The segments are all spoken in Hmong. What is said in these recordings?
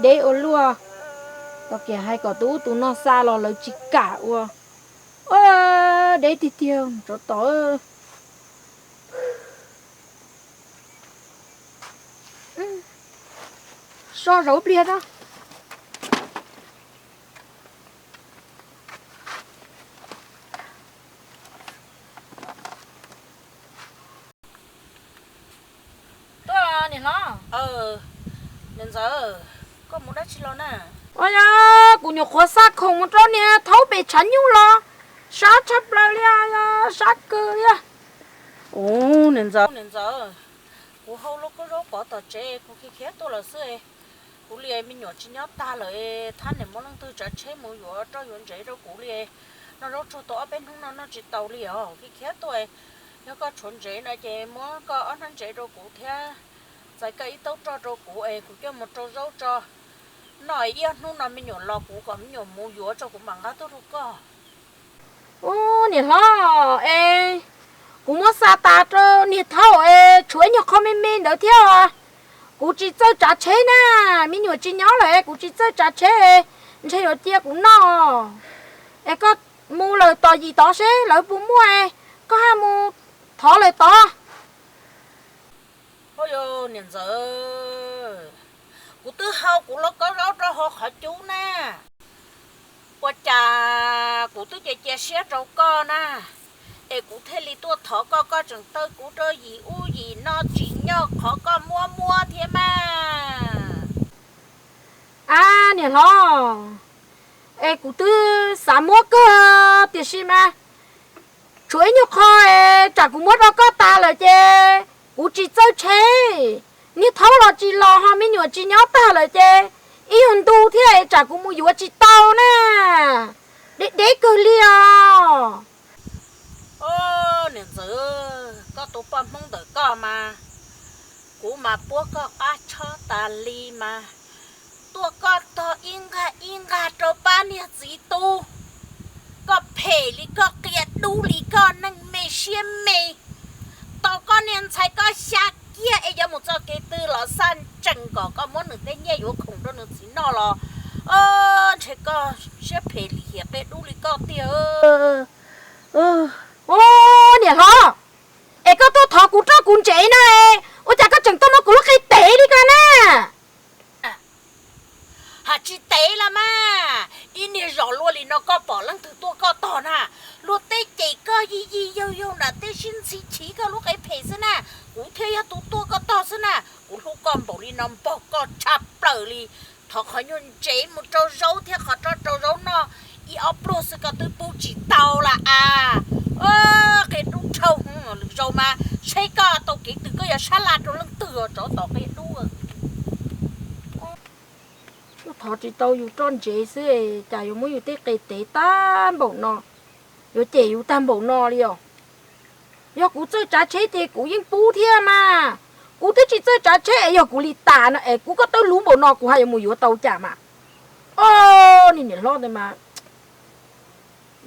Deb ua luaj, tau kiag hais kom tus ub tus no xa los lawv tsis kam ua. Ua deb tiag tiag tsov tom. So zaum ib pliag na. Tuaj niam hlob. Niam ntxawm, koj mus dab tsi los na? Ua yog kuv nyuam qhuav xa khoom mus rau niag thaub pem tshav nyuj los sab tshaj plaws li, sab kawg li. Ub, niam ntxawm, niam ntxawm, kuv hau lub kub zaub pov tom tsev kuv khiav khiav tuaj lawm xwb. Kuv li me nyuam tsis nyob tag lawm, thab niam muab leej twg tsav tsheb mus yuav roj yuav ntsev rau kuv li. Noj zaub tsuag tau ob peb hnub no noj tsis taus li os, khiav khiav tuaj. Yog koj tshuav ntsev no ces muab koj ob hnab ntsev rau kuv thiab txais koj ib taub roj rau kuv es kuv coj mus rau zaub tso noj, ib ob hnub no me nyuam los kuv kom me nyuam mus yuav tso kuv mam nqa tuaj rau koj. Ub, niam hlob es, kuv muab xa tas rau niag thaub es tshuav ib nyuag qho me me ntawd thiab. Kuv tsis txawj tsav tsheb na, me nyuam tsis nyob lawm es kuv tsis txawj tsav tsheb, ntshe yuav cia kuv noj. Es koj mus lawm tom yim tod seb lawv puas muaj, koj haj mus thov lawm tod. Ua yog niam ntxawm, kuv twb hau kuv lub kub zaub rau hauv qhov cub na, ua cas kuv twb cia cia siab rau koj na, es kuv thiaj li tuaj thov koj, koj tseem taw kuv rau yim ub yim no tsim nyog qhov koj muab muab thiab mas. Ab niam hlob, es kuv twb xav muab kawg tiam sis mas tshuav ib nyuag qho es tsam kuv muab rau koj tas lawm ces kuv tsis txawj tsheb, niag thaub los tsis los ho me nyuam tsis nyob tag lawm ces ib nyuag ntu thiab es tsam kuv mus yuav tsis tau na, deb deb kawg li os. Niam ntxawm, koj tus poj Hmoob ntawm koj mas, kuv mas puab koj qab tshob tas li mas, tuaj koj tog ib nqag ib nqag rau pab niag txiv tub. Koj phem li koj, qia dub li koj, neeg me siab me, tau koj niag ntxhais koj xya kiag es yuav mus txoj kev twg los xaj ntsees kom koj muab nws tej nyiaj yuav khoom rau nws txiv noj los ntshe koj siab phem lim hiam qia dub li koj tiag. Ub, niam hlob, es koj tuaj thov kuv roj kuv ntsev no, ua cas koj tseem tuaj muab kuv lub qe tev li ko na? Hais tsis tev los mas, ib niag zos luaj li no koj pom leej twg tuaj koj tog na? Luag tej ces koj yig yig yaug yaug nram tej sib ntxhi chiv koj lub qe phem xwb na, kuv thiaj yog tus tuaj koj tog xwb na. Kuv hlub koj npaum li no, npog koj tshaj plaws li. Thov qhov nyuag ntsev mus rau zaub thiab qhov roj rau zaub noj ib ob pluag xwb koj twb pub tsis tau las as. Qia dub dhau, lwm zaus mas saib koj tau kev twg koj yuav sab laj rau leej twg os, tsov tom qia dub. Thov tsis tau yus roj ntsev xwb, cas yuav muab yus tej qe tev tag npaum no, yuav cem yus tag npaum no li os. Yog kuv txawj tsav tsheb ces kuv yeej pub thiab mas. Kuv twb tsis txawj tsav tsheb es yog kuv li tas no es kuv koj tawb luv npaum no kuv haj yuav mus yuav tau cas mas. Os, niag niam hlob ntawd mas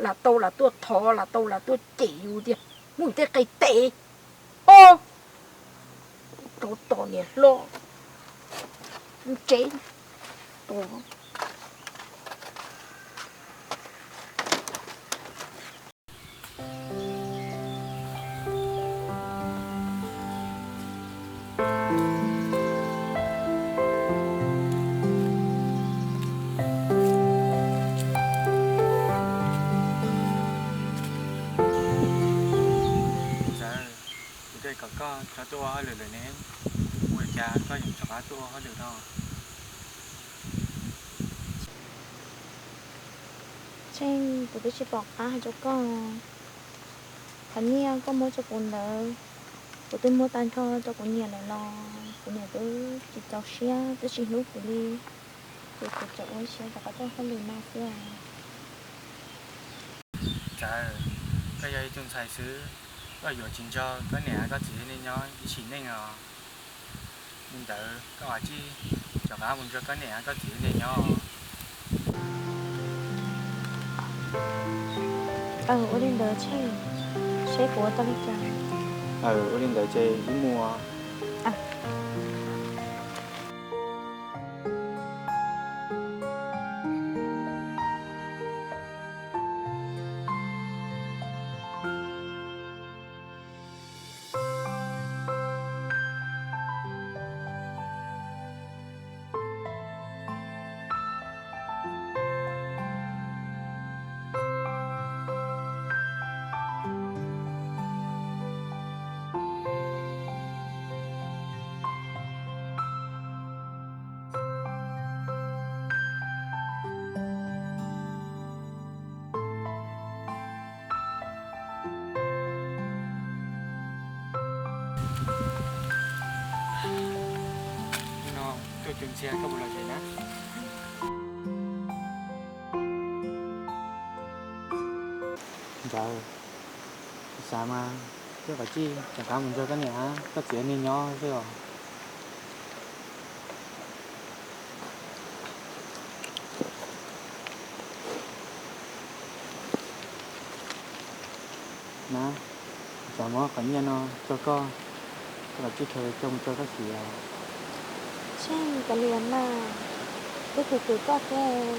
lam tau lam tuaj thov, lam tau lam tuaj cem yus tiag, muab yus tej qe tev. Os, tsov tom niam hlob ntsev. Ntxawm, kuv twb kom koj tso tuaj ua hauj lwm lawm ne, ua li cas koj yeej rov qab tuaj ua hauj lwm no? Tsheej, kuv twb tsis pom qab hais rau koj. Qhov nyiaj koj muab rau kuv ntawd, kuv twb muab tag nrho rau kuv niam lawm los kuv niam twb tsis txaus siab, twb tsis hlub kuv li, ces kuv tsuas ua siab rov qab tuaj hauj lwm no xwb os. Ntxawm, koj yog ib tug ntxhais xwb, koj yuav tsis nrog koj niam koj txiv nej nyob ib sim neej os. Li ntawd koj mam li rov qab mus nrog koj niam koj txiv nej nyob. Aw, ua li ntawd Tsheej, seb kuv ua tau li cas. Aw, ua li ntawd ces wb mus. Aw. Ntxawm, xav mas, koj kom Tsij rov qab mus nrog koj niam koj txiv nej nyob xwb os. Na, kuv xav muab qhov nyiaj no rau koj, koj kom Tsij khaws coj mus rau koj txiv os. Tsij, kav liam mas, twb khwv khwv koj thiab.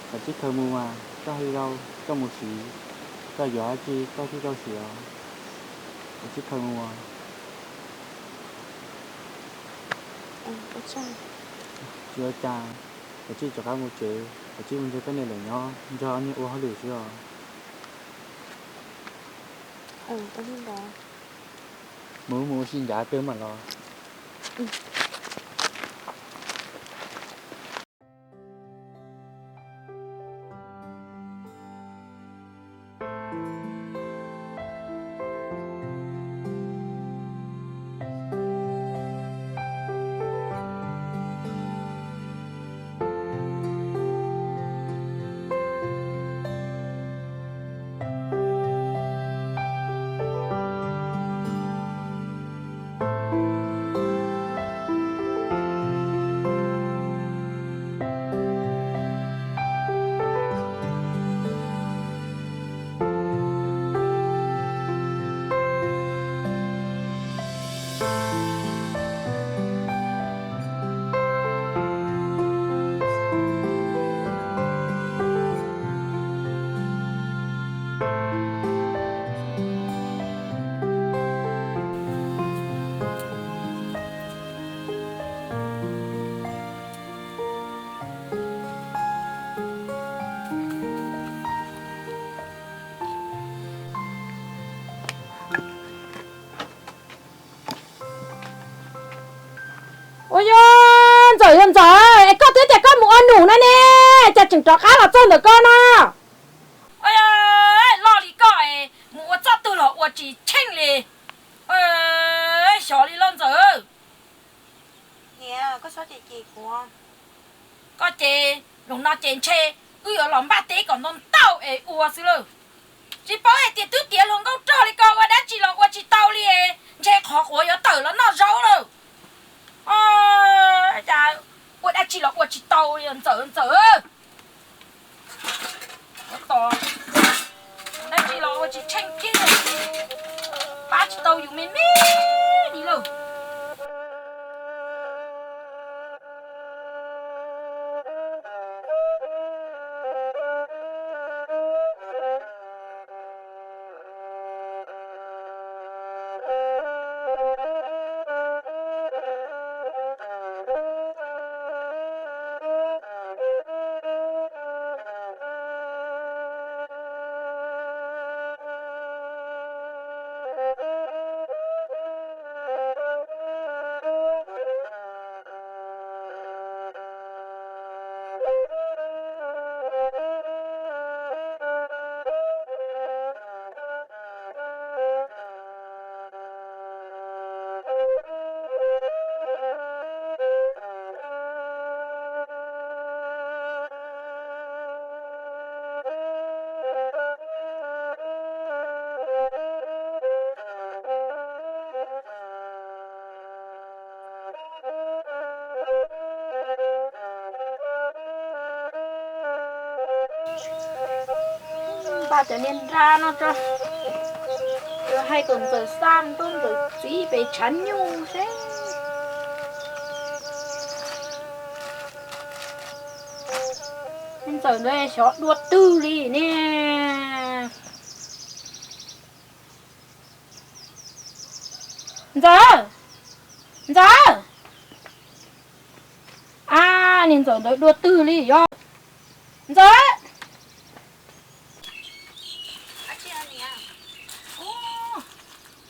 Kom Tsij khaws mus mas koj thiaj tau coj mus siv, koj yuav dab tsi koj thiaj tau siv os. Kom Tsij khaws mus. Tsis ua cas, kom Tsij rov qab mus tsev, kom Tsij mus nrog koj niam lawv nyob nrog niag ua hauj lwm xwb os. Mus mus ua si ncav twg mam los. Ua yog Ntxawm, yog Ntxawm, es koj twb tias koj mus ua num no ne, cas tseem rov qab los txog ntawm koj no? Loj li koj es mus ua txoj twg los ua tsis tsheej li. Xyov li lauj Ntxawm. Niam, koj txhob cem cem kuv. Koj ces, zaum no ces ntshe wb yuav los npaj teb kom ntau ntau es ua xwb lawm. Tsis paub hais tias twb tiav hluas nkauj rog li ko ua dab tsi los ua tsis tau li, ntshe qhov quav yuav tawm los noj zaub lawm. Cas ua dab tsi los ua tsis tau li Ntxawm, Ntxawm. Ua tos, dab tsi los ua tsis tsheej kiag, pab tsis tau yus me me li lawm. Npaj cov niag nra no tso, yuav hais kom Ntxawm xa nrauj Ntxawm txiv pem tshav nyuj seb Ntxawm ntawd xyov dua twg li ne. Ntxawm, Ntxawm. A, niag Ntxawm ntawd dua twg li yog? Ntxawm,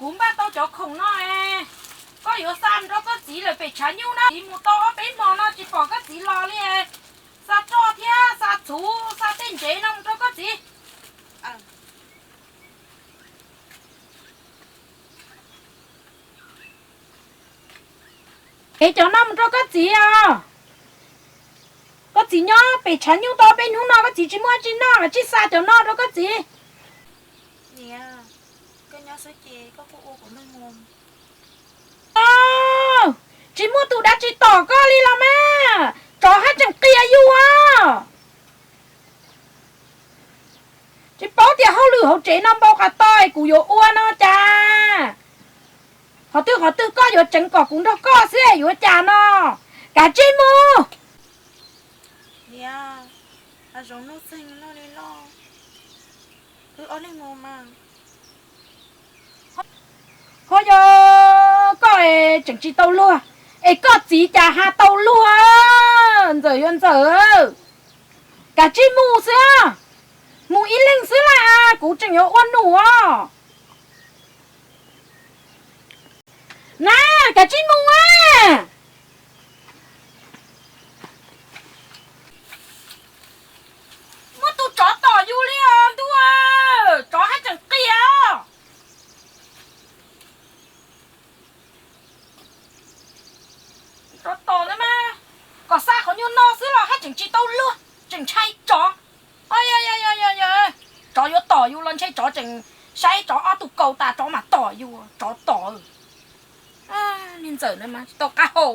kuv npaj tau cov khoom no, koj yuav xa rau koj txiv lawm pem tshav nyuj na. Txiv mus tau ob peb hmo no tsis pom koj txiv los li. Xa roj thiab xa txhuv xa tej ntsev no mus rau koj txiv. Ua, Ev cov no mus rau koj txiv os. Koj txiv nyob pem tshav nyuj tau peb hnub no, koj txiv tsis muaj dab tsi noj, tsij xa cov no rau koj txiv. Tsis muaj tus dab tsi tom koj li los mas, tsov haj tseem qias yus os. Tsis paub tias hauj lwm hauv tsev no npau qas to es kuv yuav ua no cas. Qhov twg qhov twg koj yuav tseev kom kuv nrog koj xwb es yuav cas no. Kav tsij mus. Ho yog koj tseem tsis tau luag, es koj txiv cas ho tau luag? Ntxawm yuav ntxawm, kav tsij mus xwb, mus ib leeg xwb las, kuv tseem yuav ua num os. Na, kav tsij mus a. Muaj tus tsov tom yus li os ntuj, tsov haj tseem qias. Tsov tom ntawd mas, kom xa qhov nyuag no xwb los haj tseem tsis tau luag, tseem ntshai tsov. Tsov yuav tom yus los ntshai tsov, tseem saib tsov ob tug kaus tas tsov mam tom yus, tsov tom. Niag ntxawm ntawd mas tsis tau qab hau.